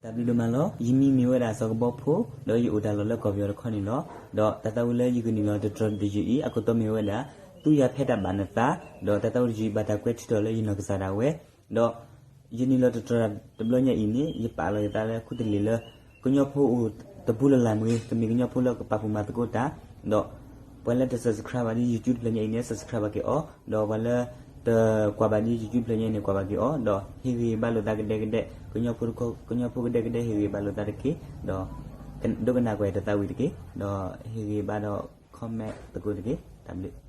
တၢ်ဘျုးဒိၣ်မးလီၤ. ယမံၤမ့ၢ်ဝဲဒၣ်စီၤကဘီဖိ, ဒီးယအိၣ်တၢ်လီၢ်လၢကီၢ်ပယီၤတခီန့ၣ်လီၤ. ဒီးတၢ်သးဝံၣ်လၢယကနုာ်လီၤတတြီၤတယုၢ်အံၤ အခိၣ်တီမ့ၢ်ဝဲဒၣ် သူယၤဖဲတၢ်ဘၣ်နသး, ဒီးတၢ်သးဝံၣ်တယုၢ်အံၤဘၣ်တၢ်ကွဲးထုးထီၣ်လၢယနီၢ်ကစၢ်ဒၣ်ဝဲ, ဒီးယနုာ်လီၤတတြီၤတဘျီညါအံၤန့ၣ် ယပာ်လီၤယသးလၢခူတလ့ၢ်လၢ ကညီဖိအိၣ်တပူၤလၢ်လၢ်မ့ၢ်ဂ့ၤ, ကမ့ၢ်ကညီဖိလၢကပာ်ဖှိၣ်မၤသကိးတၢ်, ဒီးပှၤလၢတ subscribe ဘၣ်ဒ် YouTube တဖျၢၣ်ညါအံၤန့ၣ် subscribe ဘၣ်က့ၤအီၤ, ဒီးပှၤလၢတကွၢ်ဘၣ်ဒ် YouTube တဖျၢၣ်ညါအံၤန့ၣ် ကွၢ်ဘၣ်က့ၤအီၤ, ဒီးဟ့ၣ်ဂ့ၤဘၣ်လိာ်သးကဒဲကဒဲ, ကညီဖိတခီ, ကညီဖိကဒဲကဒဲ ဟ့ၣ်ဂ့ၤဘၣ်လိာ်သးတက့ၢ်, ဒီးဒိကနၣ်ကွၢ်တၢ်သးဝံၣ်တက့ၢ်, ဒီးဟ့ၣ်ဂ့ၤဘၣ်ဒီး comment သကိးတက့ၢ်. တၢ်ဘျုး.